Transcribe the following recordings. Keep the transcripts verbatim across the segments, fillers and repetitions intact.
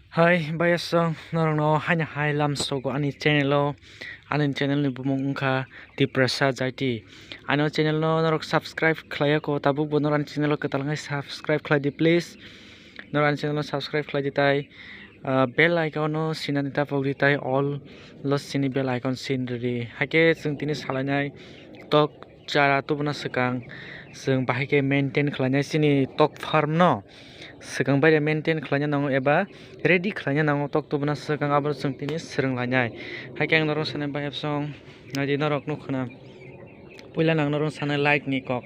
Hai, bayasong, norokno haino hai lamsogo ani channel o. Ani channel ni bumung wngkha Tiprasa Jaiti. Ano channel no norok subscribe khlaiya ko, tabuk bo norok ani channel o kwtal wngkhe subscribe khlai di, please. Norok ani channel no subscribe khlai di tai, ah, bell icon no sinani ta pok di tai, all lo sini bell icon sin ridi. Haikhe chwng tini salainai tok chara tubuna swkang chwng bahai khe maintain khlainai chini tok farm no. Swkang bai maintain khlaina nango eba ready khlaina nango tok tubuna swkang, abo chwng tini swrwng lainai. Haikhe ang norok sanai bayapsong, naidi norok nukhuna. Puila nang norok sanai light ni kok.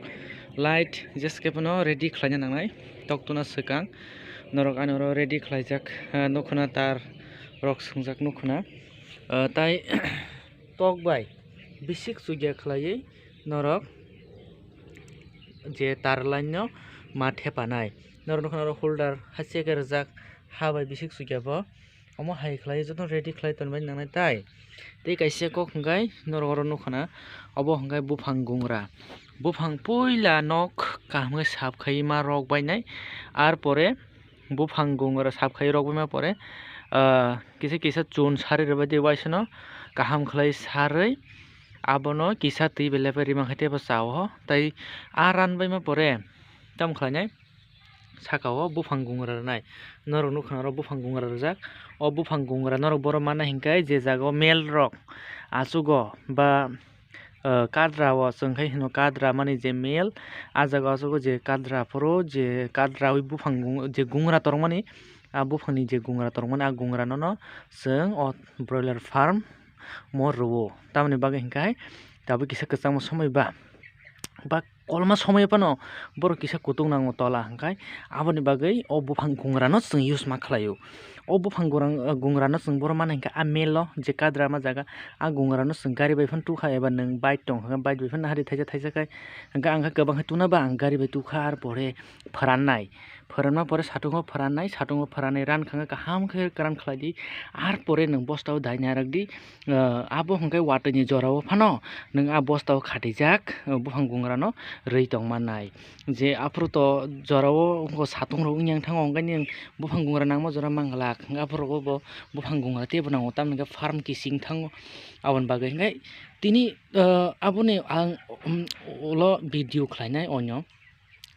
Light jeskhe phano ready khlaina nangnai tok tuna swkang. Norok ani oro ready khlaijak, ah, nukhuna tar rok swngjak nukhuna. Ah, tai tok bai bisik chukya khlaiwi norok je tar line no ma thepanai. Norok nukhuna oro holder haste khe rijak, ha bai bisik chukya bo. Omo hai khlai joto ready khlai tonwi nangnai tai. Tei kaisa kok hwnkhe norok oro nukhuna, obo hwnkhe buphang gungra. Buphang puila nok kaham khe sap khai ma rok bainai. Ar pore buphang gungra sap khai rok baima pore, ah, kisa kisa chun sari rwbaidi uaisano kaham khlai sarwi abono kisa twi bai lepai rima khe teibo cha o. Tai a ran baima pore tamo khlainai, saka o buphang gungra rwnai. Norok nukhuna oro buphang gungra rwjak. O buphang gungra norok boro mana hinkhe je jaga o mel rok achugo ba, ah, kadra o chwng khe hino kadra mani je mel, ah jaga o achugo je kadra phuru je kadra wi buphang gung-, je gungra tormani, ah buphang ni je gungra tormani, ah gungra no no chwng o broiler farm mo rwo. Tamoni bagwi hinkhe tabuk kisa kwchangma somoi ba, ba kolma somoi phano borok kisa kutung nango tola, hwnkhe aboni bagwi o buphang gungrano chwng use ma khlaio. O buphang gurang-, gungrano chwng boro mana hinkhe a melo je kadra ma jaga, a gungrano chwng gari bai phano tukha eba nwng bike tongkha khe bike bai phano hari thaisa thaisa khai, hwnkhe ang khe kwbang khe tuna ba ang gari bai tukha ar pore phrannai. Phrwngma pore satungo phrannai, satungo phrannai ran khangkhe kaham khe kwran khlai di. Ar pore nwng bosta o dai nairok di. Ah, abo hwnkhe watwi ni jora o phano nwng a bosta o khatijak, ah, buphang gungra no rwi tong mannai. Je aphuru to jora o wngkha satung rok wngya wng thango, hwnkhe nwng buphang gungra nangma jora manglak. Hwnkhe aphuru bo buphang gungra teibo nango, tamoni khe farm kising thango. Aboni bagwi hwnkhe tini, ah, aboni ang, um, ulo video khlainai onyo.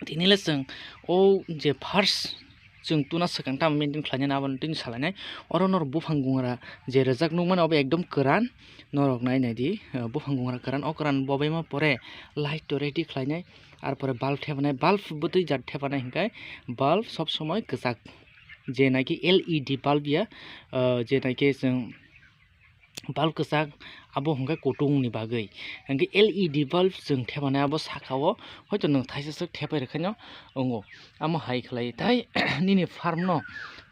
Tini le chwng o je first chwng tuna swkang tamo maintain khlainani abono tini salainai. Oro norok buphang gungra je rwjak nukmani obo ekdom kwran. Norok nai naidi, uh, buphang gungra kwran. O kwran bobaima pore light to ready khlainai. Ar pore bulb thepanai, bulb bwtwi jat thepanai hinkhe bulb sob somoi kwchak. Je naki L E D bulb ya, uh, je naki chwng bulb kwchak, abo hwnkhe kutung ni bagwi. Hwnkhe L E D bulb chwng thepanai abo saka o, hoito nwng thaisa swk thepai rwkhaino wngo. Amo hai khlai tai nini farm no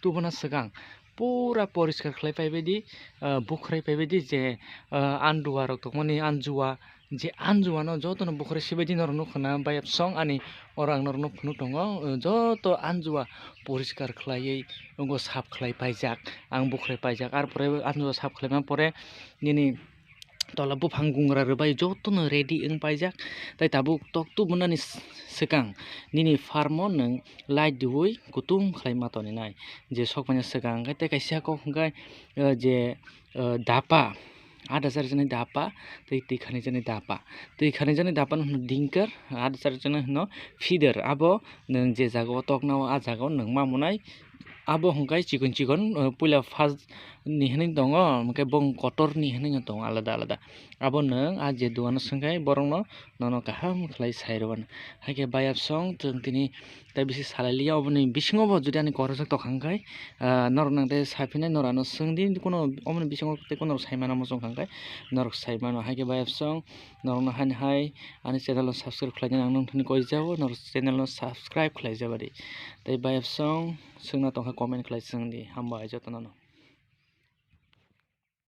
tubuna swkang pura poriskar khlai paibaidi, ah, bukhrai paibaidi je, ah, andua rok tongmani anjua, je anjua no jotono bukhrai sibaidi norok nukhuna bayapsong ani oro ang norokno phunuk tongo, joto anjua poriskar khlaiwi wngo sap khlai paijak. Ang bukhrai paijak, ar pore anjua sap khlaima pore nini tola buphang gungra rwbai jotono ready wng paijak. Tai tabuk tok tubunani s-, swkang nini farm o nwng light diwi kutung khlai ma toninai. Je sokmani swkang hwnkhe tei kaisa kok hwnkhe, eh, je, eh, dapa, ada chari chani dapa, tei twi khani chani dapa. Twi khani chani dapa no hwno dinker, ada chari chani hwno feeder. Abo nwng je jaga o tokna o, ah jaga o nwng ma mwnai. Abo hwnkhe chikon chikon, uh, puila first ni hinwi tongo, hwnkhe bong kotor ni hinwi no tongo alada alada. Abo nwng ah je dogano swngkhe borokno nono kaham khlai sai rwmani. Haikhe bayapsong chwng tini tai bisi salai liya, oboni bisingo bo jodi ani kokrwsak tongkha hwnkhe, ah, norok nang tei saphinai norok ano swngdi, kuno oboni bisingo tei kuno sai mano muchung kha hwnkhe norok sai mano. Haikhe bayapsong norokno haini hai ani channel no subscribe khlainani ang nongthani koi jao, norok channel no subscribe khlai jabadi. Tei bayapsong swngna tongkha comment khlai swngdi, hambai jotono no.